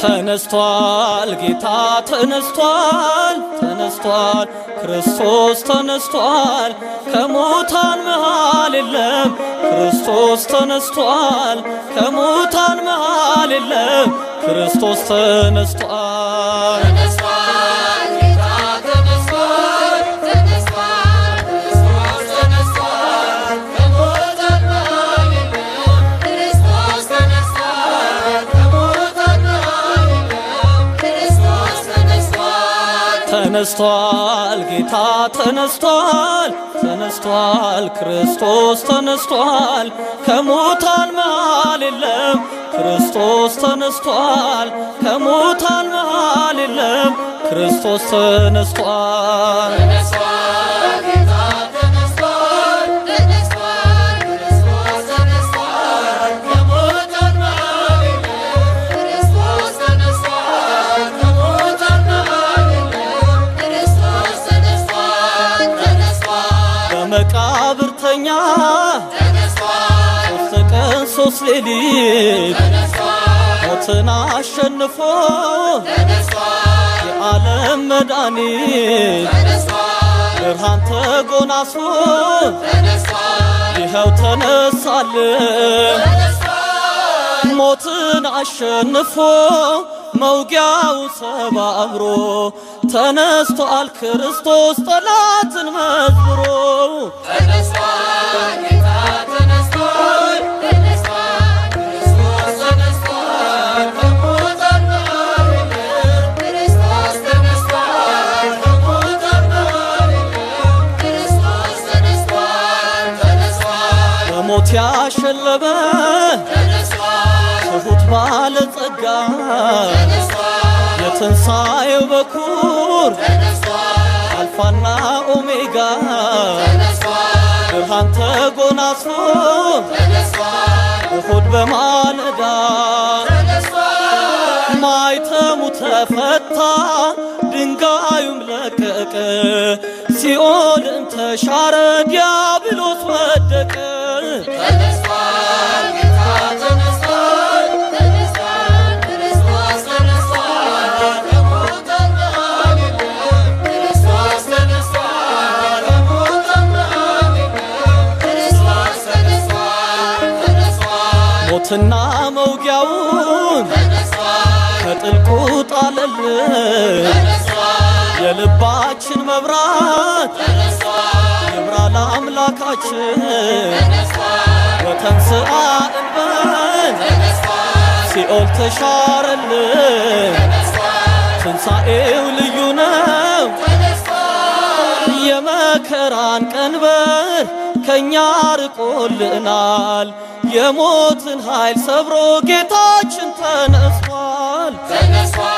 ተነስቷል፣ ጌታ ተነስቷል፣ ተነስቷል፣ ክርስቶስ ተነስቷል፣ ከሙታን መሃል የለም። ክርስቶስ ተነስቷል፣ ከሙታን መሃል የለም። ክርስቶስ ተነስቷል። ተነስቷል ጌታ ተነስቷል፣ ተነስቷል ክርስቶስ ተነስቷል፣ ከሙታን መሃል የለም። ክርስቶስ ተነስቷል፣ ከሙታን መሃል የለም። ክርስቶስ ተነስቷል። ተነስቷል፣ ጌታ ተነስቷል፣ ተነስቷል፣ ክርስቶስ ተነስቷል፣ ከሙታን መሃል የለም። ክርስቶስ ተነስቷል፣ ከሙታን መሃል የለም። ክርስቶስ ተነስቷል። ተነስቷል ጌታ ተነስቷል፣ ተነስቷል ክርስቶስ ተነስቷል፣ ከሙታን መሃል የለም። ክርስቶስ ተነስቷል፣ ከሙታን መሃል የለም። ክርስቶስ ተነስቷል፣ ተነስቷል። በመቃብር ተኛ ተነስቷል። 3 ቀን 3 ሌሊት ተነስቷል። ሞትን አሸንፎ ተነስቷል። የዓለም መድኃኒት ተነስቷል። ብርሃን ተጎናጽፎ ተነስቷል። ይኸው ተነሳልን። ተነስቷል። ሞትን አሸንፎ መውጊያው ሰባብሮ ተነስቷል ክርስቶስ ጠላትን መዝብሮ። ተነስቷል ጌታ ተነስቷል፣ ተነስቷል ክርስቶስ ተነስቷል፣ ከሙታን መሃል የለም። ክርስቶስ ተነስቷል፣ ከሙታን መሃል የለም። ክርስቶስ ተነስቷል፣ ተነስቷል። በሞት ያሸለበ ተነስቷል። ትሁት ባለጸጋ ተነስቷል። የትንሣኤው በኩር ተነስቷል። አልፋና ኦሜጋ ተነስቷል። ብርሃን ተጎናጽፎ ተነስቷል። እሁድ በማለዳ ተነስቷል። ማይተሙ ተፈታ፣ ድንጋዩም ለቀቀ፣ ሲኦልም ተሻረ፣ ዲያብሎስ ወደቀ። ተነስቷል ጌታ ተነስቷል፣ ተነስቷል ክርስቶስ ተነስቷል፣ ከሙታን መሃል የለም። ክርስቶስ ተነስቷል፣ ከሙታን መሃል የለም። ክርስቶስ ተነስቷል፣ ተነስቷል። ሞትና መውጊያውን ተነስቷል። ከጥልቁ ጣለልን። ተነስቷል። የልባችን መብራት ተነስቷል። ይብራ ለአምላካችን። ተነስቷል። ወተንስአ እንበል ተነስቷል። ሲኦል ተሻረልን። ተነስቷል። ትንሣኤው ልዩ ነው። ተነስቷል። የመከራን ቀንበር ከኛ ርቆልናል። የሞትን ኃይል ሰብሮ ጌታችን ተነስቷል። ተነስቷል።